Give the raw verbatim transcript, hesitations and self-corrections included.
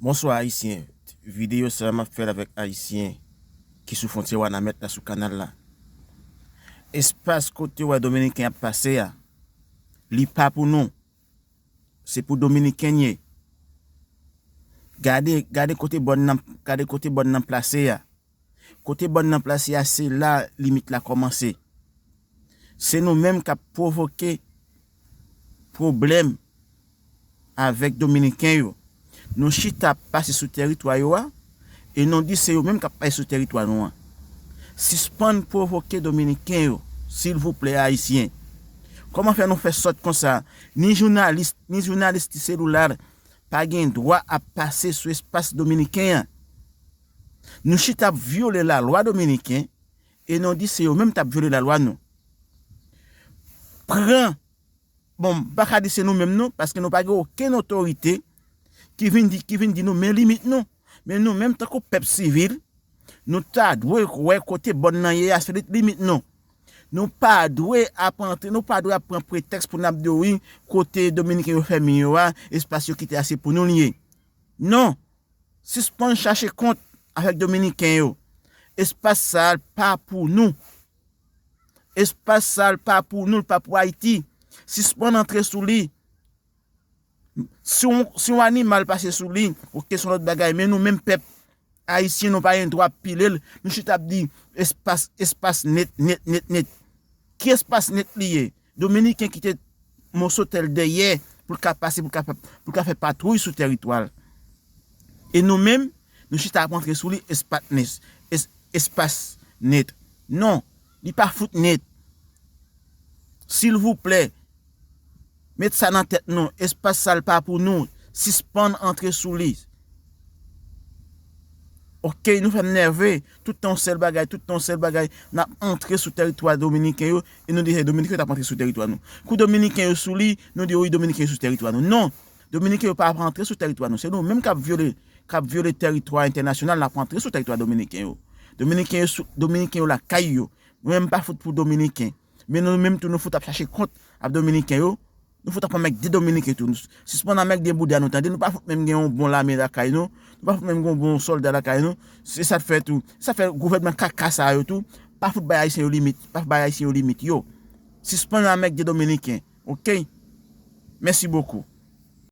Bonswa Ayisyen. Videyo sa a m ap fè l avèk Ayisyen ki sou fwontyè Wanament la, sou kanal la. Espas kote w wè Dominiken ap pase a, li pa pou nou. Se pou Dominiken l ye. Gade, gade kote bòn nan, gade kote bòn nan plase a. Kote bòn nan plase a, se la limit la kòmanse. Se nou menm k ap pwovoke pwoblèm avèk Dominiken yo. Nou chita ap pase sou tèritwa yo a, e nou di se yo menm k ap pase sou tèritwa nou an. Sispann pwovoke Dominiken yo, silvouplè, Ayisyen. Kòman fè nou fè sòt konsa? Ni jounalis, ni jounalis ti seloula pa gen dwa ap pase sou espas dominiken an. Nou chita ap vyole lalwa dominiken, e nou di se yo menm t ap vyole lalwa nou. Pran, bon, m pa ka di se nou menm non, paske nou pa gen okenn otorite ki vin di, ki vin di nou men limit nou. Men nou menm tankou pèp sivil, nou ta dwe wè kote bòn nan ye a, se li limit nou. Nou pa dwe ap antre, nou pa dwe ap pran pretèks pou n ap di wi, kote dominiken yo fèmen yo a, espas yo kite a se pou nou l ye. Non. Sispann chache kont avèk dominiken yo. Espas sa a pa pou nou. Espas sa a pa pou nou, l pa pou Ayiti. Sispann antre sou li. Si yon, si yon animal pase sou li, oke, se yon lòt bagay. Men nou menm pèp ayisyen, nou pa gen dwa pile l. Nou chita ap di espas, espas nèt, nèt, nèt, nèt. Ki espas nèt li ye? Dominiken kite moso tè l dèyè pou l ka pase, pou l ka fè, pou l ka fè patwouy sou tèritwa l. E nou menm, nou chita ap antre sou li espas nèt, es-, espas nèt. Non, li pa fout nèt. Silvouplè, met sa nan tèt nou, espas sa l pa pou nou, sispann antre sou li. Oke, nou fè m nève, tout tan yon sèl bagay, tout tan yon sèl bagay, n ap antre sou tèritwa dominiken yo, e nou di se dominiken yo t ap antre sou tèritwa nou. Kou dominiken yo sou li, nou di wi, dominiken yo sou tèritwa nou. Non, dominiken yo pa ap antre sou tèritwa nou, se nou menm k ap vyole, k ap vyole tèritwa entènasyonal, n ap antre sou tèritwa dominiken yo. Dominiken yo sou, dominiken yo lakay yo. Mwen menm pa fout pou dominiken. Men nou menm tou nou fout ap chache kont ap dominiken yo. Nou fout ap anmègde dominiken tou. Sispann anmègde bouda nou tande. Nou pa fout menm gen yon bon lame lakay nou. Nou pa fout menm gen yon bon sòlda lakay nou. Se sa k fè tou. Sa fè gouvènman kaka sa yo tou pa fout bay ayisyen yo limit. Pa bay ayisyen yo limit yo. Sispann anmègde dominiken. Oke? Mèsi bokou.